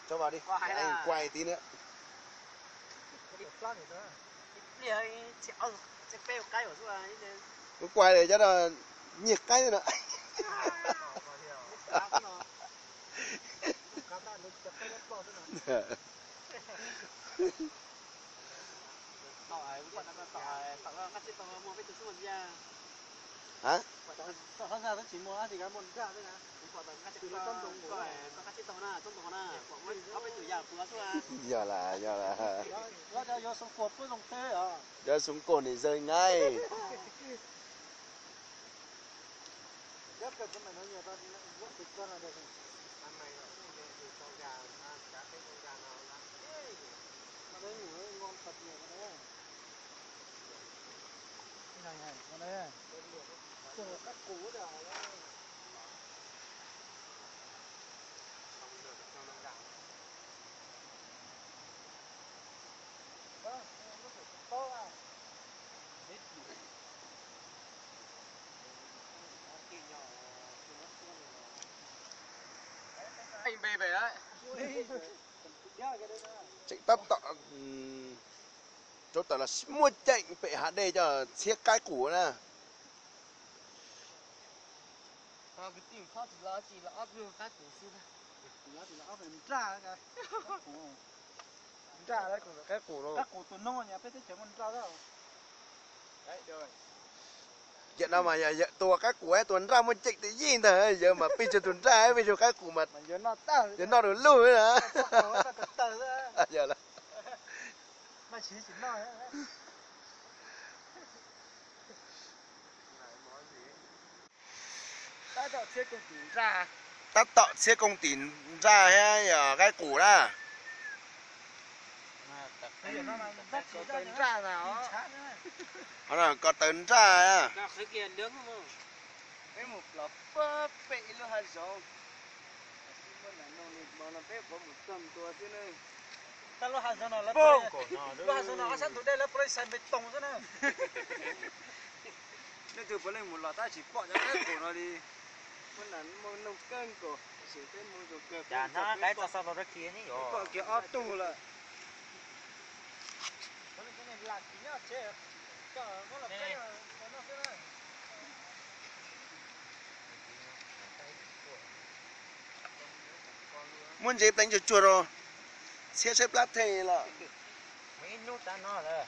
Cho vào đi, anh quay tí nữa. Cứ quay để cho nó nhiệt cái nữa. Hả? Yog las, yog las. Cov súng cồn thì rơi ngay. Tseem tab tom, rau tom los muaj ceem pem hav dej coj txhiab qaib qus na. Yawm no mas yog yawm tua qaib qus, tua nraj muaj ceem twj ywm ntag, yawg mas pij tsuag tus nraj, pij tsuag qaib qus mas yawg noj du lug na. Tab tom txhiab kooj tim nraj thiab yog qaib qus na. Ko taw nraj. Peb mus plob pem ib lub hav zoov, peb quav mus txog ntua xwb na. Lub hav zoov no ob sab ntug dej lawv puav leej xais npe toos xwb na. Leej twg puav leej mus los tab tsis pom cov qaib qus no li. Muab nas muaj noog kawg nkaus, tab sis peb mus zoo kawg. Peb hnub no peb pom kiag ob tug lawm. Muab ntsev teev tsuag tsuag rau, txhiab saib plab the lawm. Ib hnub tas no lawm,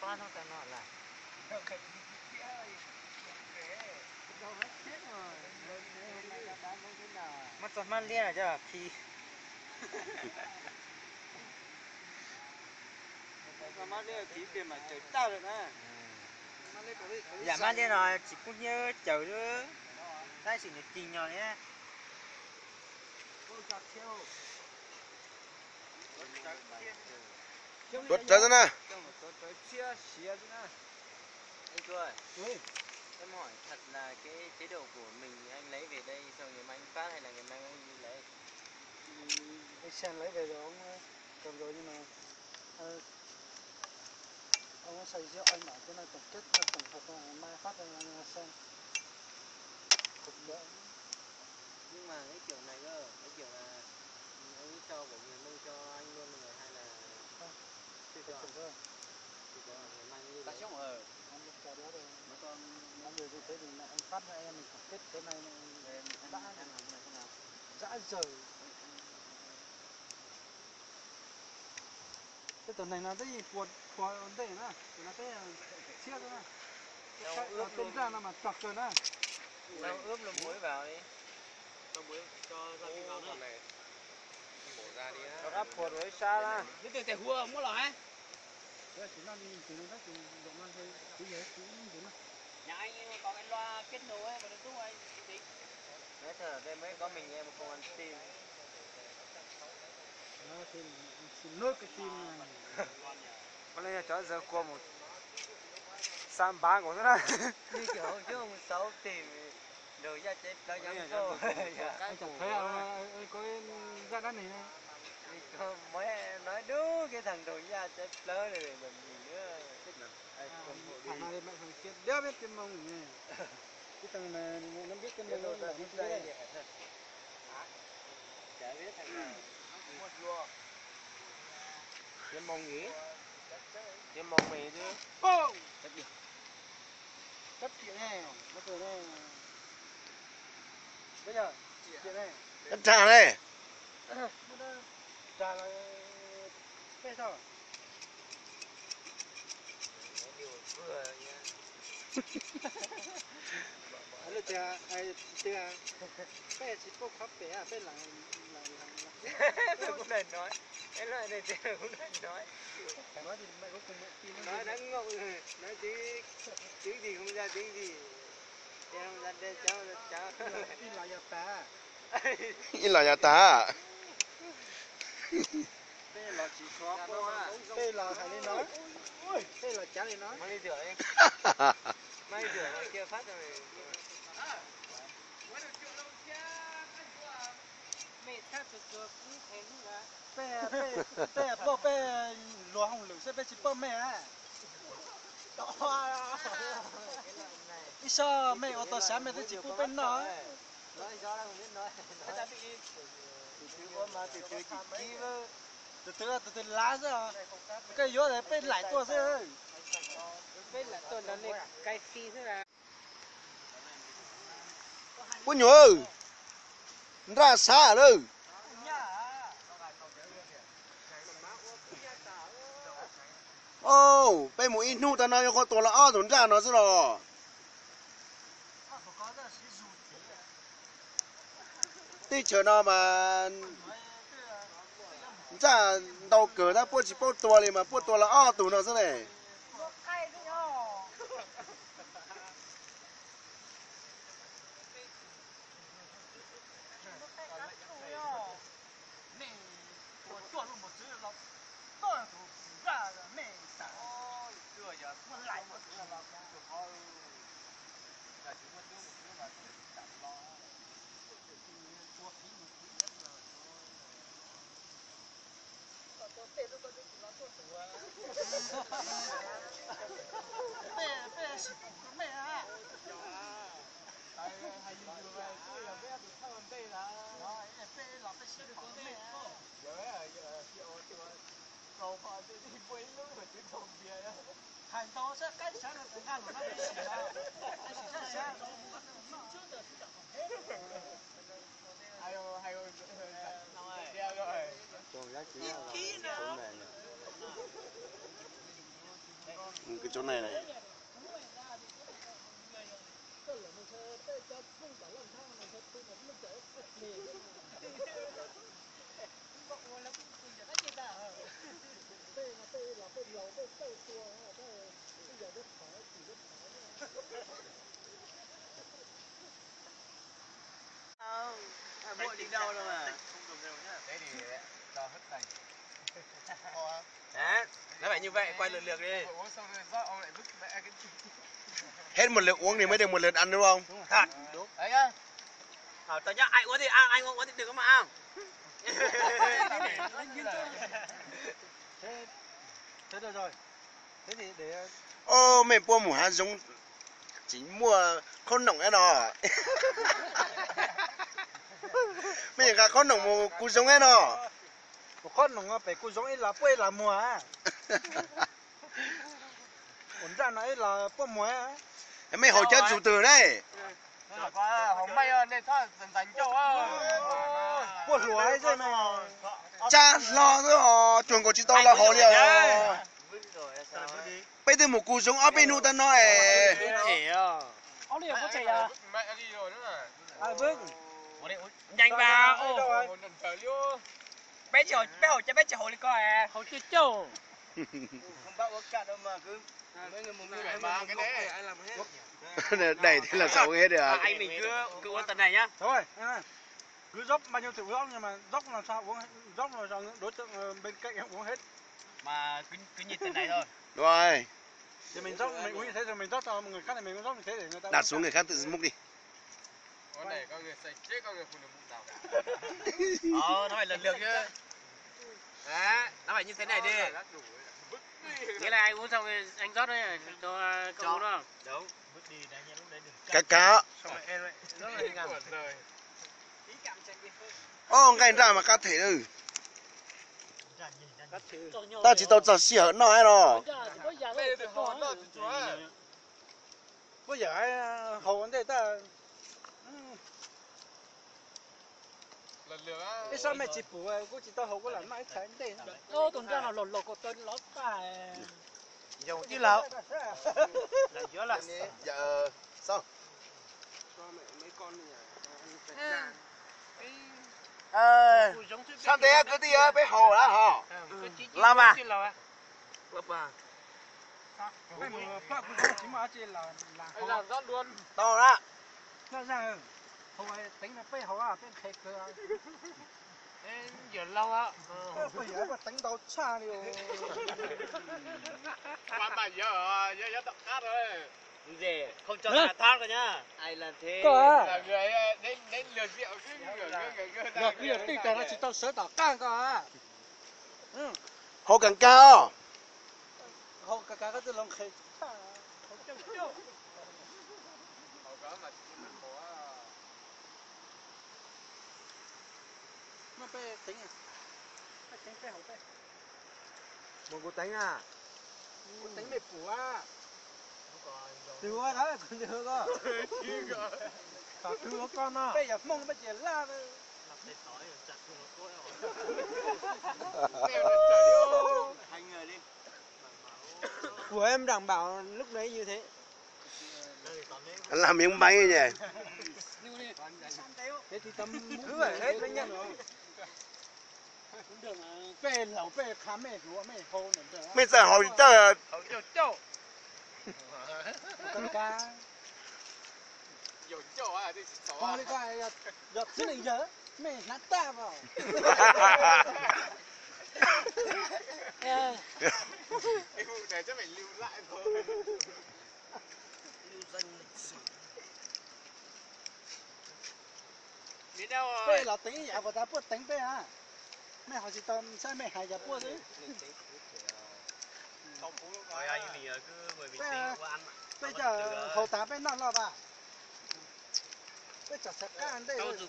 pab hnub tas no lawm. Muab txoj hmab liab coj khi. Yam hmab liab no tsis kub hnyiab caws xwb, tab sis nws cig nyog thiab. Tuav rawv xwb na. Em hỏi thật là cái chế độ của mình, anh lấy về đây xong rồi mai anh phát hay là ngày mai anh đi lấy? Anh Sang lấy về rồi ông, ờ, cầm rồi nhưng mà, ờ, ông ấy xài rượu, anh bảo cái này tổng kết, ờ, tổng hợp, ờ, mai phát, ờ, xem. Cục đó. Nhưng mà cái kiểu này cơ, cái kiểu là anh ấy cho của người Mông cho anh luôn rồi hay là Không, chưa cho? Không, chưa cho. Chỉ có người Mông đi lấy. Ăn được trà đó rồi. Nó còn ăn được như thế thì là anh phát cho em, mình tổng kết cái này, này, dã rời. Tej tus neeg no twb yeej phua ntej na, tus no twb txhiab xwb na. Tej nraj no mas rog kawg na. Ướp los muối vào đi. Rov qab phua rau ib sab na. Tus tes hua muab los hais. Nói thật, đây mới có mình em không ăn tim. Xin lỗi cái tim này. Có lẽ cho giờ qua một sám bá của nó đó. Như kiểu hôm trước ông Sáu tìm đồ gia chế tao nhắm cô. Anh cảm thấy, ờ, có cái rác đắt này. Muab nói đúng cái thằng đầu da trái plớt này rồi còn gì nữa. Thằng này bạn thằng kia đéo biết cái mông này. Cái thằng này nó biết cái mông này, nó biết cái mông này. Chả biết thằng nào. Cái mông gì? Cái mông mày chứ. Cắt điện này, nó từ đây. Bây giờ, điện này. Cắt trà này. Trà là peb sao? Lawv tias, tias, peb tsis paub qhov pem, peb lam, lam, lam, lam. Peb kuj naj no, es lawv tias kuj naj no. Nói thì mày có công nghệ tin nó Nói ngốc, nói tiếng, tiếng gì không ra tiếng gì. Đen không ra đen, trắng không ra trắng. Ib los yog tas. Ib los yog tas. Peb los tsis tshua, peb los hais li no, peb los cav li no. Peb, peb, peb pom peb luag hauj lwm xwb, peb tsis pom mej. Ib sab mej ua tau xav mej twb tsis pub peb noj. Tus twg, tus twg lav xwb, koj yuav peb laim tuaj xwb. Puab nyuam, nraj sab lawm. Peb mus ib hnub tag no yuav qhuav tua los ob tug nraj no xwb los. Teb chaws no mas nraj ntau kawg tab puab tsis paub tua li mas puab tua los ob tug no xwb ne. Peb, peb sim pum rau mej a. Peb los peb sim pum rau mej a. Hais ntau sab qaib sab no kuv nqa los no peb sim, peb sim sab sab. Kub tsob neeg ne. Đấy, nó phải như vậy, quay lượt lượt đi. Hết một lượt uống thì mới được một lượt ăn đúng không? Thật. Đúng. Đấy nhá. Ờ, tao nhá, ai uống thì ăn, ai uống uống thì đừng có mà ăn. Thế, thế được rồi. Thế thì để Ô, mej puab mus hav zoov tsis muaj qhob noom ib no. Mej nqa qhob noom mus kuv zoov ib no. Ua qhob noom pem kuv zoov ib los puab ib los muag. Ua nraj no ib los puab muag. Mej haus cab txug twg ne? Puab hluas xwb no. Tsab hlo xwb os, cuag nkaus tsis tau los haus li os. Peb twb mus kuv zoov ob peb hnub tag no es. Peb, peb tsis haus cab, peb tsis haus li ko. Daim thiab los xav ua ib diam. Thôi, cứ dốc bao nhiêu thì dốc, nhưng mà dốc làm sao uống, dốc làm sao đối tượng bên cạnh em uống hết. Mà cứ, cứ nhìn từ này thôi. Rồi. Thì mình dốc, mình uống như thế rồi mình rót cho người khác thì mình cũng rót như thế để người ta Đặt xuống người khác tự múc đi. Ờ, nó phải lần lượt chứ. Đấy, nó phải như thế này đi. Nghĩa là anh uống xong thì anh rót cho cậu uống không? Đúng. Đúng. Cá cá. Nó là ngắn. Ôh, nqaij nraj mas qab them lawm. Tab tsis tau txog sij hawm noj no. Puab yawm hau ua ntej tag. Ib sab mej tsis pum kuj tsis tau hau, kuj lam noj ib thaiv ntej. Tus nraj no los los ko taw lov tag. Yog ib laug. Sab ntev kwv tij, peb haus lawm hos. Los mas. Tau lawm. Teev no peb haus, peb nqhis kawg. Peb yawm teev ntau tshaj li. Koj, yog kwv yog tij tas no tsis tau sawv tom qab koj. Haus kas kas os. Haus kas kas koj twb los nqhis tshaj. Muab peb teev, peb teev peb haus peb. Mus kuv teev a. Kuv teev mej pum a. Twg ua na, kuv twg ua koj? Tom twg ua koj no? Peb yog Hmoob peb ces laj. Kuv em nram npaum lub npe yus thiab. Lam miv npais ces. Peb laus peb qha mej hluas mej hau. Mej txawj haus tsis txawj. Yog txiv neej yawg mej hnav tag mas. Peb los teev ib yam uas tas puab teev peb a. Mej ho tsis tau saib mej hais yog puab xwb. Peb cov haus tas peb noj loj tas. Peb tsom txhais qab ntej. Cov twg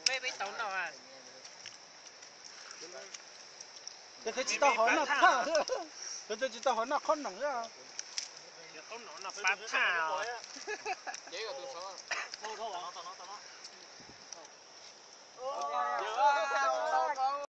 tsis tau haus noj thaj, cov twg tsis tau haus noj qhob noom xwb.